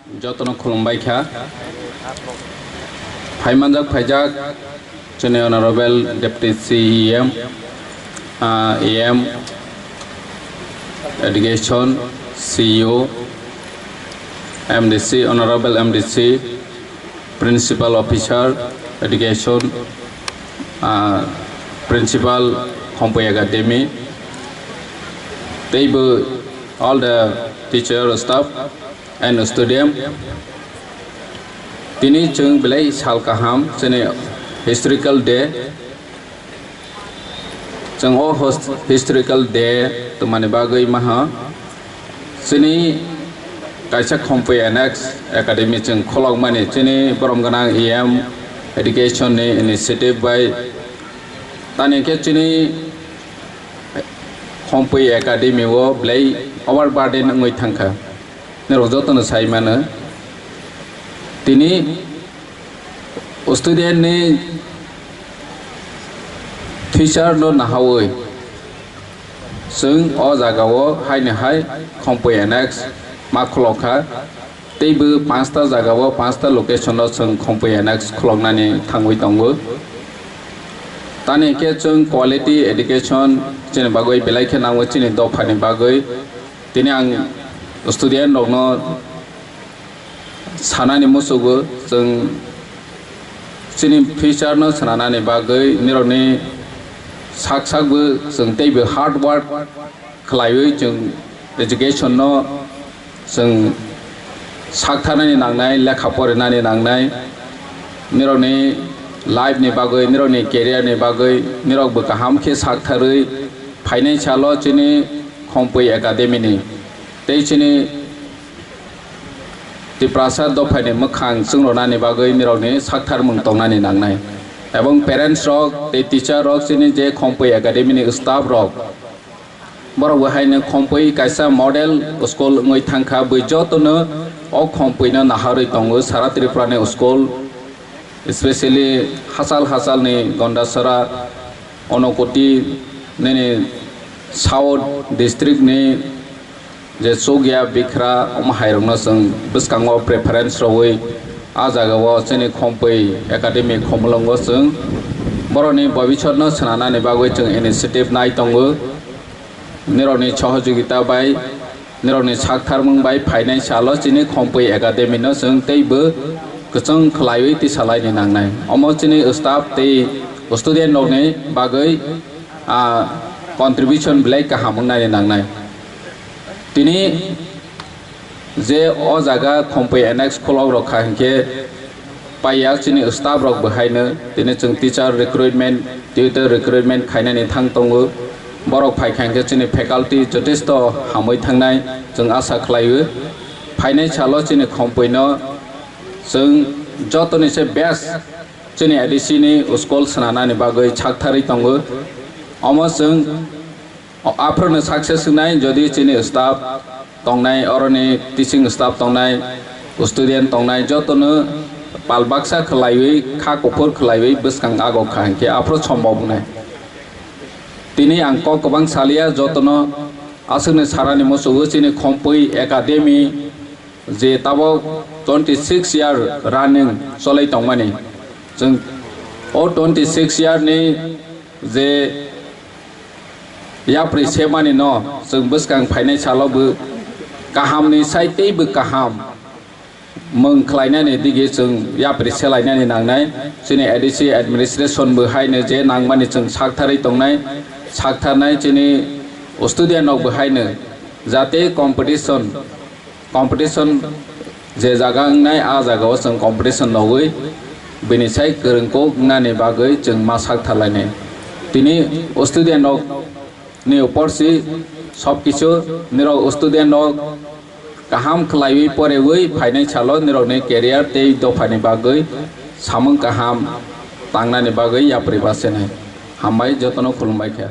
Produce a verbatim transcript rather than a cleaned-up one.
Jotono khulumbai kha. Phaimanjak phaijak chini Honorable Deputy C E M, ah, E M, Education, C E O, M D C, Honorable M D C, Principal Officer, Education, ah, Principal, Khompui Academy, teibo all the teacher, staff, and student. Tini chwng belai sal kaham, chini historical day. Chwng o hos-, historical day tongmani bagwi maha. Chini kaisa Khompui Annex Academy chwng kholokmani, chini borom gwnang E M education ni initiative bai. Tani khe chini Khompui Academy o belai overburden wngwi thangkha. Norok jotono sai mano. Tini student ni future no nahawi chwng o jaga o haino hai Khompui Annex ma khulok kha. Teibo panchta jaga o, panchta location o chwng Khompui Annex khuloknani thangwi tongo. Tani khe chwng quality education chini bagwi belai khe nango chini dophani bagwi. Tini ang student rokno sanani musugo, chwng chini future no swnanani bagwi nirokni sak sakbo chwng teibo hard work khlaiwi chwng education no chwng saktharnani nangnai, lekha porinani nangnai, nirokni life ni bagwi, nirokni career ni bagwi nirokbo kaham khe saktharwi phainai salo chini Khompui Academy ni tei chini Tiprasa dophani mwkhang chwngrwnani bagwi nirokni saktharmung tongnani nangnai. Ebong parents rok tei teacher rok chini je Khompui Academy ni staff rok, borok bo haino Khompui kaisa model school wngwi thangkha, bui jotono o Khompui no naharwi tongo sara Tripura ni school, especially hachal hachal ni Gondasara, Onokoti, nini South district ni je chukya bikhra omo hairokno chwng bwskango preference rwui a jagao chini Khompui Academy Khumulwngo chwng borokni bobisotno swnanani bagwi chwng initiative nai tongo. Nirokni sohojogita bai, nirokni saktharmung bai phainai salo chini Khompui Academy no chwng teibo kwchwng khlaiwi tisalaini nangnai. Omo chini staff tei student rokni bagwi, ah, contribution belai kaham wngnani nangnai. Tini je o jaga Khompui Annex khulok rok kha hinkhe paiya chini staff rok bo haino tini chwng teacher recruitment, tutor recruitment khainani thang tongo. Borok phai kha hinkhe chini faculty jotesto hamwi thangnai chwng asa khlaio. Phainai salo chini Khompui no chwng jotoni se best chini A D C ni school swnanani bagwi saktharwi tongo. Omo chwng O, aphuru no success wngnai, jodi chini staff tongnai, oroni teaching staff tongnai, student tongnai, jotono pal baksa khwlaiwi, kha kuphur khwlaiwi bwskang agok kha hinkhe aphuru sombok wngnai. Tini ang kok kwbang salia, jotono aswkni sarani muchungo chini Khompui Academy je tabok twenty six year running cholai tongmani. Chwng o twenty six year ni je yapri semani no chwng bwskang phainai salo bo kaham ni sai tei bo kaham mwng khlainani dige chwng yapri selainani nangnai. Chini A D C administration bo haino je nangmani chwng saktharwi tongnai, saktharnai chini student rok bo haino jate competition, competition je jaga wngnai, a jagao chwng competition nogwi bini sai kwrwng kok wngnani bagwi chwng ma sak tharlainai. Tini student rok ni upor si sob kichu nirok student rok kaham khwlaiwi porewi phainai salo nirokni career tei dophani bagwi samung kaham tangnani bagwi yapri basenai. Hambai, jotono khulumbai kha.